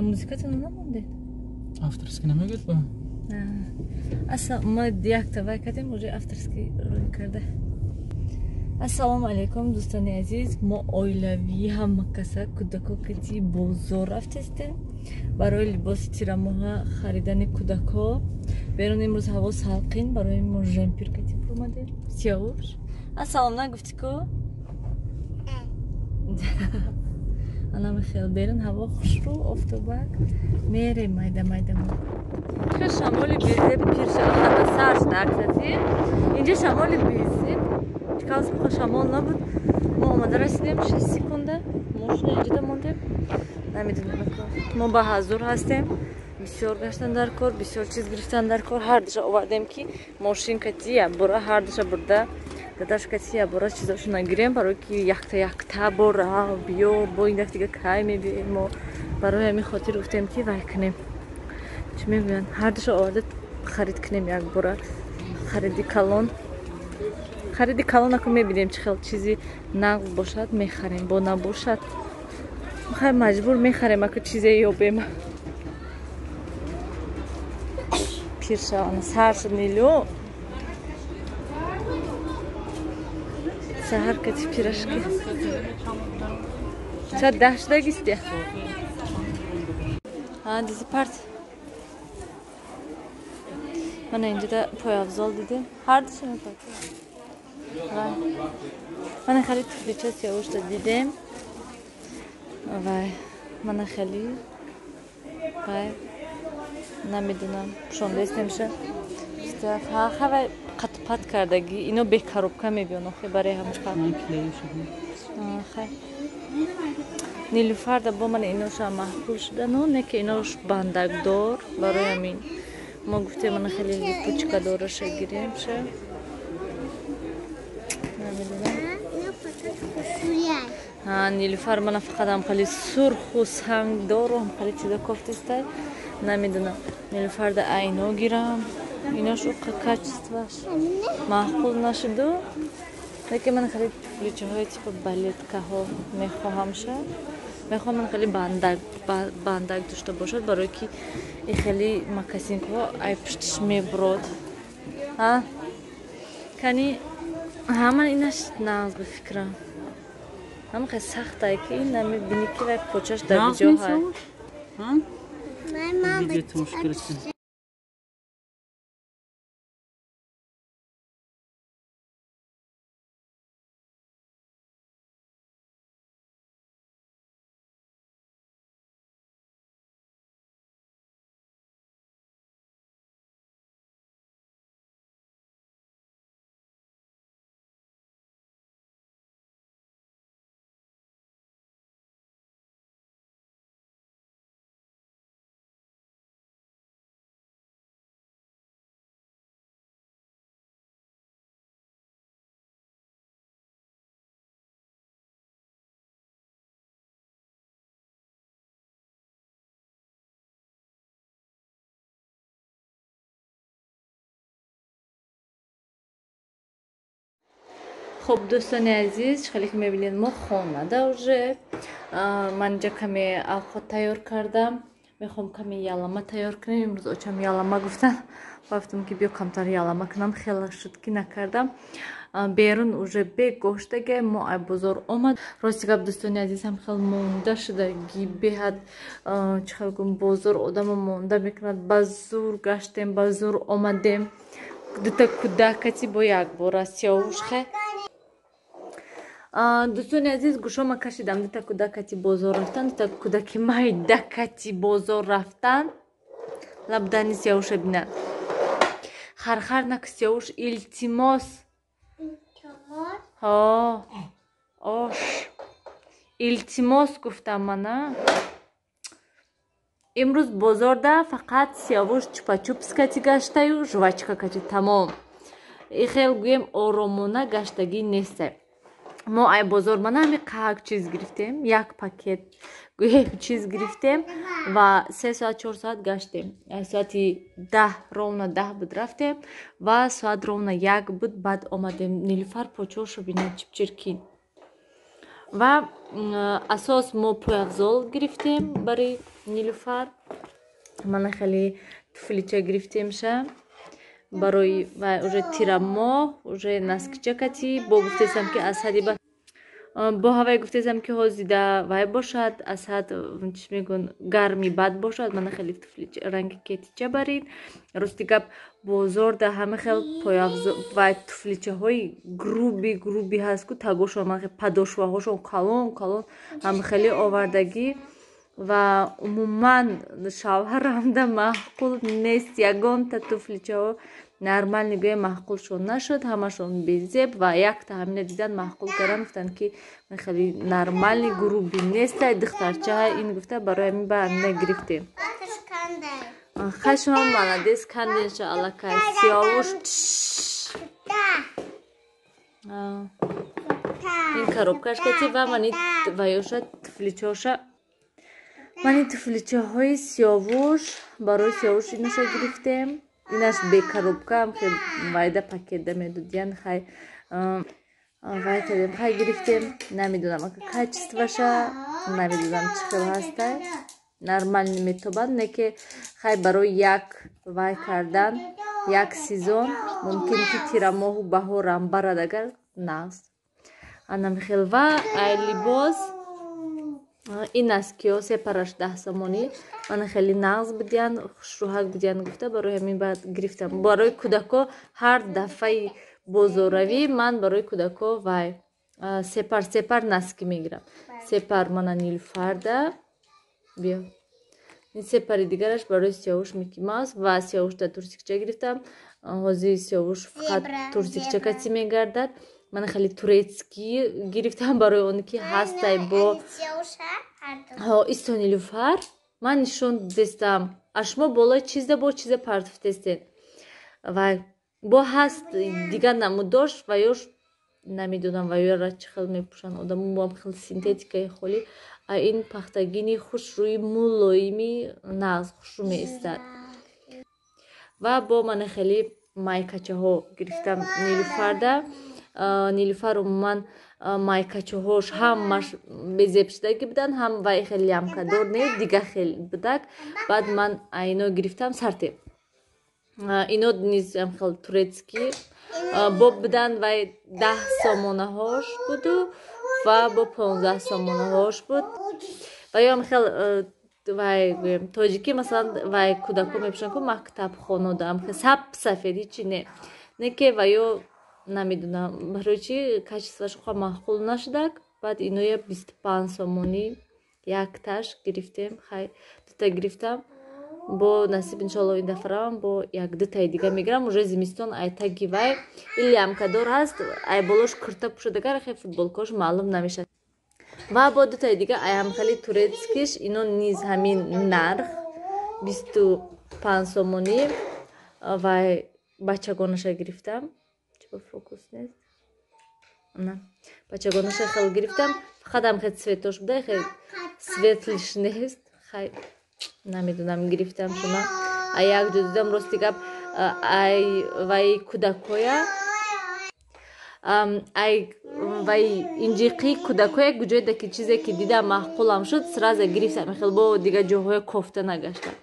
Музикатон намонде? Авторский намегӯяд ба? Асла ма якта вай кардем, уже авторский рӯй карда. Ассалому алайкум, дӯстони азиз. Мо оилавӣ ҳама каса кӯдако кати бозор рафтестем барои либоси тирамоҳа харидани кӯдакҳо. Берун имрӯз ҳаво салқин, барои мо жемпир кати омадем. Сиёвуш, ассалом нагуфтӣ ку? Ана михел, берун ҳаво хушрӯ, офтобак, мерем майда майда мо. Хел шамоли безеб пир шуда, хата сар шуда аксати. Инҷа шамоли безеб, чикалс мехо шамол набуд. Мо омада расидем 6 секунда, мошина инҷода мондем. Намедонем, мо ба ҳазур ҳастем. Бисёр гаштан дар кор, бисёр чиз гирифтан дар кор. Ҳар душа овардем ки мошин кати якбора ҳар душа бурда, дадаш кати якбора чизошо нагирем, барое ки якта якта бора биё, бо ин даф дига кай мебием мо. Барои ҳамин хотир гуфтем ки вай кунем, чӣ мегӯянд, ҳар душа оварда харид кунем якбора. Хариди калон, хариди калон аку мебинем чӣ хел чизи нағз бошад мехарем, бо набошад хай маҷбур мехарем, аку чизе ёбем. Пир шаванд, сар шуд нилу. Саҳар кати пирашки. Соат 10 шудагисти? Ҳа, дизи парт. Мана инҷода пойафзол дидем. Ҳар душа мепарт. Мана хеле туфлича сиёвушта дидем. Вай, мана хеле вай намедонам, пушондаистемша. Хавай қатпат кардагӣ, ино бе коробка мебиён, охе барои ҳамқа. Хай. Нилуфарда бо мана иноша маҳбул шудану, не ки инош бандакдор, барои ҳамин мо гуфтем мана хеле липучка дораша гиремша. Намедонам. Ҳа, Нилуфар мана фақат ҳам хеле сурху сангдору ҳам хеле чиза кофтистай. Намедонам. Нилуфарда айно гирам. Инош уқа качестваш маъқул нашуду. Лекин ман хеле туфличаҳои типа балеткаҳо мехоҳамша. Мехоҳам ман хеле бандак дошта бошад, барое ки и хеле макасинкаҳо ай пуштиш мебурод. Ҳа? Кани ҳа, ман инаш нағз ба фикрам. Ҳама хеле сахтае ки намебинӣ ки вай почаш дар куҷо ҳай. Хуб, дӯстони азиз, хеле ки мебинед мо хонада уже. Ман инҷа каме авқот тайёр кардам. Мехоҳам каме ялама тайёр кунем. Имрӯз очам ялама гуфтан. Гуфтам ки биё камтар ялама кунам. Хеле шуд ки накардам. Берун уже бегоштаге мо ай бозор омад. Рости гап, дӯстони азиз, ҳам хел монда шудаги беҳад, чӣ хел гум, бозор одамо монда мекунад. Ба зур гаштем, ба зур омадем. Дута кӯдакати бо якбора сиёвуш хе. Дӯстони азиз, гӯшома кашидам. Дута кӯдакати бозор рафтан, дута кӯдаки майдакати бозор рафтан. Лабдани сиёвуша бинад. Хархар наку сиёвуш, илтимос. Ҳо, ош. Илтимос гуфтам мана. Имрӯз бозорда фақат сиёвуш чупа-чупс кати гаштаю жвачка кати, тамом. И хел гӯем оромона гаштагӣ несте. Мо ай бозор мана ҳами қак чиз гирифтем, як пакет гӯем чиз гирифтем ва 3 соат 4 соат гаштем. Соати 10 ровно 10 буд рафтем ва соат ровно 1 буд баъд омадем. Нилуфар почошо бинад чипчиркин. Ва асос мо пойафзол гирифтем барои Нилуфар. Мана хеле туфлича гирифтемша барои ва уже тирамоҳ, уже носкича кати. Бо гуфтесам, ки аз ҳади бо ҳавай гуфтесам, ки ҳозида вай бошад, аз ҳад, чӣ мегӯн, гарми бад бошад. Мана хеле туфлича ранги кетича барин. Рости гап, бозорда ҳама хел пойафзол ва туфличаҳои грубый грубый ҳаст ку, тагошон подошваҳошон калон калон, ҳама хеле овардагӣ. Ва умуман шавҳарамда маъқул нест ягонта туфличаҳо, нормальный гӯя маъқулшон нашуд, ҳамашон безеб. Ва якта ҳамина дидан, маъқул кардан, гуфтанд, ки хеле нормальный, грубый нестай, духтарчаҳа ин гуфта, барои ҳамин ба ҳамина гирифтем. Хай, шумо молодец, канденша аллакай Сиёвуш. Ин коробкаш кати ва мани ваёша туфличаоша, мани туфличаҳои Сиёвуш, барои Сиёвуш иноша гирифтем. Инаш бе коробка, вайда пакетда медодиян. Хай, вай кардем, хай, гирифтем. Намедонам ака качестваша, намедонам чӣ хел ҳастай, нормально метобанд, не ки хай барои як вай кардан, як сезон мумкин, ки тирамоҳу баҳорам барад, агар нағз. Анамихел. Ва ай либос ин носкиё сепараш 10 сомонӣ. Мана хеле нағз будиян, хушрӯҳак будиян гуфта, барои ҳамин баъд гирифтам. Барои кӯдако ҳар дафъаи бозорравӣ ман барои кӯдако вай сепар сепар носки мегирам. Сепар мана Нилуфарда, биё, ин сепари дигараш барои Сиёвуш, Микки Маус. Ва Сиёвушда трусикча гирифтам. Ҳозир Сиёвуш фақат трусикча кати мегардад. Мана хеле турецкий гирифтам, барои он ки ҳастай бо исто. Нилуфар, ман нишон дестам, а шумо болои чизда бо чиза партофтестен. Ва бо ҳаст дигар намуд дошт, ва ёш намедонам ва ёра чӣ хел мепӯшанд одамо, бо хел синтетикаи холӣ. А ин пахтагини хушрӯи мулоими нағз хушрӯ меистад. Ва бо мана хеле майкачаҳо гирифтам Нилуфарда. Нилуфар умуман майкачаҳош ҳамаш безебшудагӣ буданд, ҳам вай хеле лямкадор не, дига хел будак. Баъд ман айно гирифтам сарте. Ино низ хел турецкий бо буданд, вай 10 сомонаҳош буду ва бо 15 сомонаҳош буд. Ва ём хел вай гӯем тоҷикӣ, масалан, вай кӯдако мепӯшанд ку мактабхонода, саб сафед, ҳичи не, не ке ва ё намедонам барои чи качестваш ха маъқул нашудак. Баъд иноя 25 сомонӣ якташ гирифтем. Хай, дута гирифтам. Бо насиб, иншоалло, ин дафъа равам, бо як дутаи дига мегирам. Уже зимистон айтаги вай ин лямкадор ҳаст, ай болош курта пӯшодагар, хе футболкош маълум намешавад. Ва бо дутаи дига айамхали турецкиш, ино низ ҳамин нарх, 25 сомонӣ. Вай бачагонаша гирифтам, фокус нест, бачагонаша хел гирифтам, фақат ҳам хел цветош буда, хел светлиш нест. Хай, намедонам, гирифтам шума, а як ҷо дидам, рости гап, ай вай кӯдакоя, ай вай инҷиқи кӯдакоя, куҷоеда ки чизе ки дидам, маъқулам шуд, сразу гирифтам, хел бо дигар ҷоҳоя кофта нагаштам.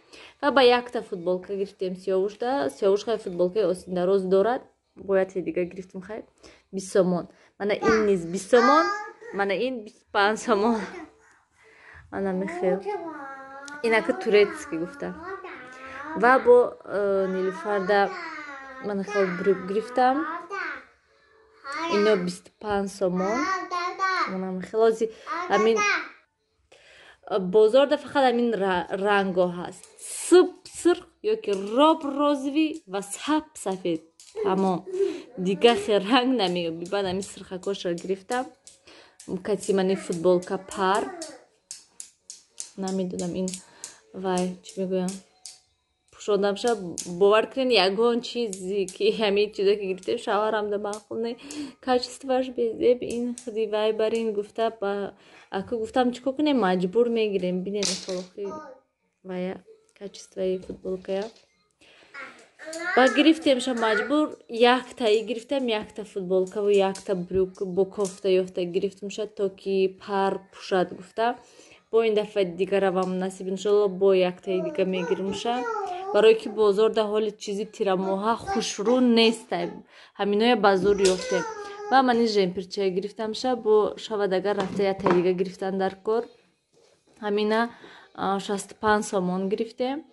Ва ба якта футболка гирифтем Сиёвушда. Сиёвуш хай футболкаи осиндароз дорад, бояд дига гирифтем. Хай, 20 сомон. Мана ин низ 20 сомон, мана ин 25 сомон. Ана михел инака турецкий гуфта. Ва бо Нилуфарда мана хел брюк гирифтам, ино 25 сомон. Мана михел ози ҳамин бозорда фақат ҳамин ранго ҳаст: суб сурх ёки роб розовый ва саб сафед, тамом, дига хел ранг намеёбӣ. Баъд ҳамин сирхакошро гирифтам кати мани футболка пар. Намедонам, ин вай чӣ мегӯям, пӯшодамша, бовар кунед, ягон чизе ки ҳамин чизо ки гирифтем, шавҳарамда маъқул не, качестваш безеб. Ин худи вай бар ин гуфта, аку гуфтам, чӣ кор кунем, маҷбур мегирем. Бинед, охи вая качествои футболкая. Ба гирифтемша маҷбур, яктаи гирифтам, якта футболкаву якта брюк бо кофта ёфта гирифтемша, то ки пар пӯшад гуфта. Бо ин дафъа дига равам, насиб, иншолло, бо яктаи дига мегиримша, барое ки бозор дар ҳоли чизи тирамоҳа хушрӯ нестай, ҳаминоя ба зур ёфтем. Ва ман ин жемперчая гирифтамша, бо шавад агар рафта яктаи дига гирифтан дар кор. Ҳамина 65 сомон гирифтем.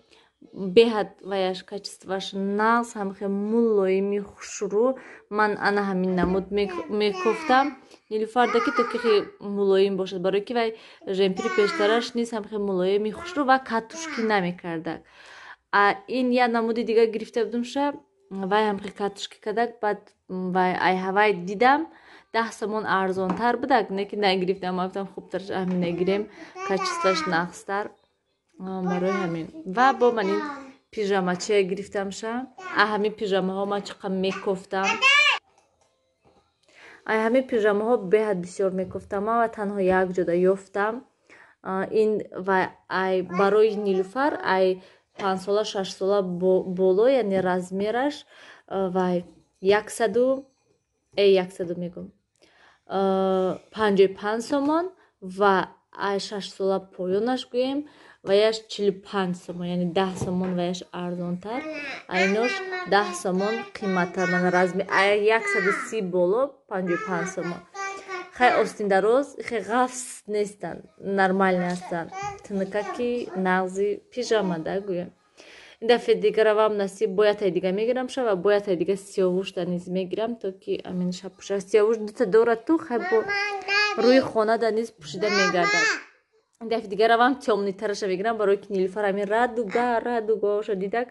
Беҳад ваяш качествоаш нағз, ҳамхе мулоими хушрӯ. Ман ана ҳамин намуд мекофтам Нилуфарда, ки то ки хе мулоим бошад, барое ки вай жемпири пештараш низ ҳамхе мулоими хушрӯ ва катушки намекардак. А ин як намуди дига гирифта будумша, вай ҳамхе катушки кардак. Баъд вай ай ҳавай дидам, 10 сомон арзонтар будак, не ки нагирифтам. Ман гуфтам, хубтар ҳамин нагирем, качествоаш нағзтар, барои ҳамин. Ва бо ман ин пижамачия гирифтамша. А ҳамин пижамаҳо ман чӣ қадр мекофтам, ай ҳамин пижамаҳо беҳад бисёр мекофтам ман ва танҳо як ҷода ёфтам. Ин ва ай барои Нилуфар ай 5сола, 6сола боло, яъне размераш вай 100, 100 мегӯм, 55 сомон ва ай 6сола поёнаш гӯем, ваяш 45 сомон, яъне 10 сомон ваяш арзонтар, айнош 10 сомон қиматтар. Мана размер ай 130 боло 55 сомон. Хай, остиндароз, хе ғафс нестанд, нормальный ҳастанд, тинакаки нағзи пижамада гӯем. Ин дафъа дига равам, насиб, боятай дига мегирам ша ва боятай дига сиёвушта низ мегирам, то ки амин ша пӯша. Сиёвуш дута дорад ту, хай, бо рӯи хонада низ пӯшида мегардад. Ин дафъа дига равам, тёмныйтараша мегирам, барое ки Нилуфар ҳамин радуга радугаоша дидак,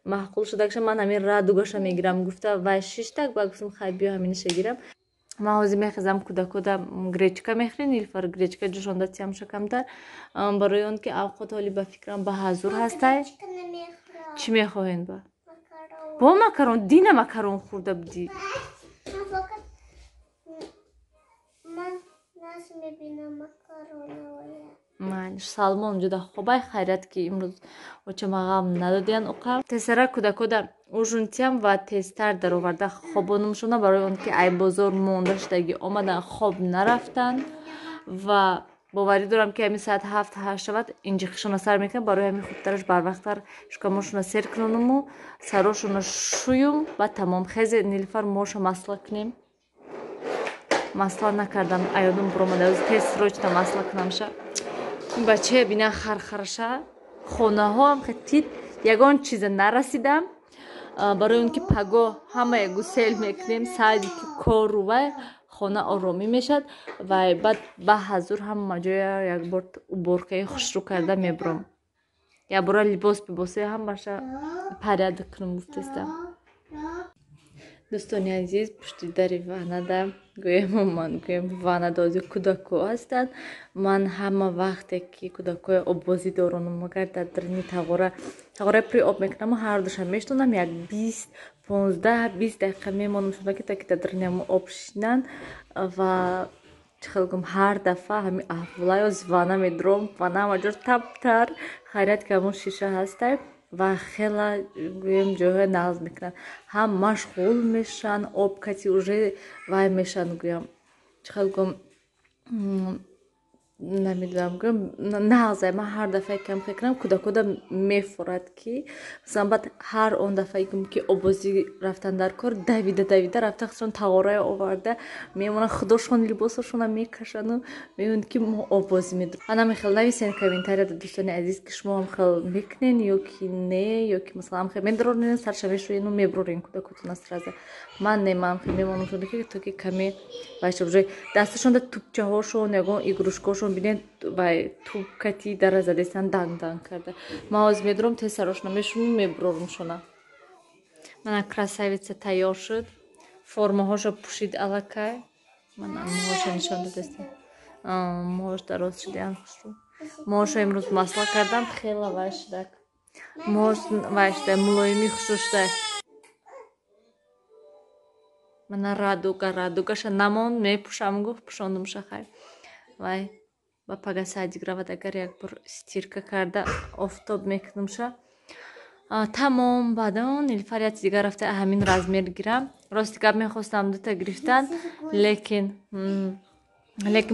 маъқул шудакша, ман ҳамин радугаша мегирам гуфта вай шиштак. Ба гуфтам, хай, биё, ҳаминаша гирам. Ман ҳозир мехезам, кӯдакода гречка мехӯрем. Нилуфар гречка ҷӯшонда тиямша камтар, барои он ки авқот ҳоли ба фикрам ба ҳазур ҳастай. Чӣ мехоҳед? Ба бо макарон, дина макарон хӯрда будӣ. Ман фақат ман нас мебинам макароновая. Майли, Салмон ҷуда хобай. Хайрат, ки имрӯз очама ғам надодиян уқа. Тезтара кӯдакода ужин тиям ва тезтар дароварда хобонумшона, барои он ки ай бозор монда шудагӣ омадан, хоб нарафтанд ва боварӣ дорам, ки ҳамин соат 7-8 шавад, инҷиқишона сар мекунад. Барои ҳамин хубтараш барвақттар шукамошона сер кунонуму сарошона шӯюм ва тамом. Хезе, Нилуфар, моша масла кунем. Масла накардам, аёдум буромада, тез срочно масла кунамша. Ин бачая бина, хархараша, хонаҳоам тит, ягон чиза нарасидам, барои он ки пагоҳ ҳамая гусел мекунем, саъди ки кору вай хона оромӣ мешавад ва баъд ба ҳазур ҳама ҷоя якбор уборкаи хушрӯ карда мебурам, якбора либос бибосе ҳамаша порядок кунам гуфтестам. Дӯстони азиз, пушти дари ваннада гӯем, ман гӯем, ваннада ози кӯдако ҳастанд. Ман ҳама вақте ки кӯдакҳои оббозӣ доронам, магар дар дарини тағора, тағораи пури об мекунаму ҳардуша мештонам, як 20, 15, 20 дақиқа мемонам шуда, ки то ки дар дарини ҳамо об шинанд. Ва чӣ хел гум, ҳар дафъа ҳами аҳволаё ванна медуром, ванна ҳама ҷо таптар. Хайрият, ки ҳамон шиша ҳастай ва хела гӯем ҷойҳои нағз мекунанд, ҳам машғул мешаванд, об кати уже вай мешаванд, гӯям, чӣ хел гум, намедонам, гӯям, нағзе. Ман ҳар дафъае кам фекрам, кӯдакода мефорад, ки масалан баъд ҳар он дафъае ки обозӣ рафтан дар кор, давида давида рафта, худшон тағорае оварда мемонанд, худошон либосашона мекашану мегӯянд, ки мо обозӣ медурем. Ана мехел нависен комментарияда, дӯстони азиз, ки шумо ҳам хел мекунен ё ки не, ё ки масалан хел медаронен, сарша мешӯену мебурорен кӯдакотона сразу. Ман не, ман хел мемонам шуда, ки то ки каме вайша уже дасташонда тӯпчаҳошон, ягон игрушкаҳошон бинед, вай тӯб кати дара задестан, данг данг карда. Ман ҳозир медурам, тез сарошона мешӯму мебурорумшона. Мана, красавица тайёр шуд, формаҳошо пӯшид аллакай. Мана, мӯҳоша нишон додестам, мӯҳош дароз шудиам, хушрӯ. Мӯҳошо имрӯз масла кардам, хела вай шудак, мӯҳош вай шуда, мулоимӣ хушрӯ шуда. Мана, радуга радугаша намон мепӯшам гуфт, пӯшондумша. Хай, вай ба пага садик равад, агар якбор стирка карда офтоб мекунамша. Тамом, баъдан Нилфар як дигар рафта ҳамин размер гирам. Рости гап, мехостам дута гирифтан, лекин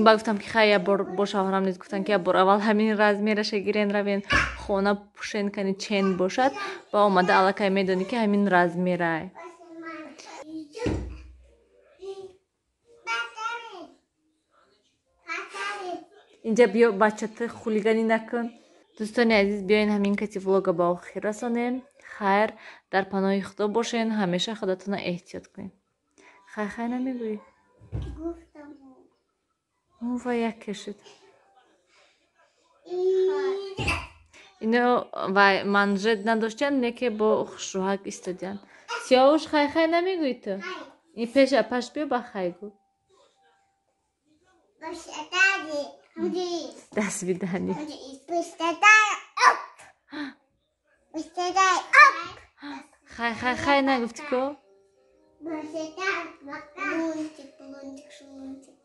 ба гуфтам, ки хай, як бор бо шавҳарам низ гуфтам, ки як бор аввал ҳамин размераша гирен, равен хона пӯшен, кани чен бошад, ба омада аллакай медонӣ, ки ҳамин размерай. Инҷа биё, бачата, хулиганӣ накун. Дӯстони азиз, биёен, ҳамин кати влога ба охир расонем. Хайр, дар паноҳи Худо бошен, ҳамеша худатона эҳтиёт кунед. Хай, хай намегӯӣ? Ва як кашид. Ино вай манжет надоштиян, неке бо хушрӯҳак истодиян. Сиёвуш, хай, хай намегӯӣ ту? Ин пеш апаш биё, ба хай гӯ. До свидания. Хай, хай, хай нагуфтӣ ко? Лунтик, лунтик, лунтик.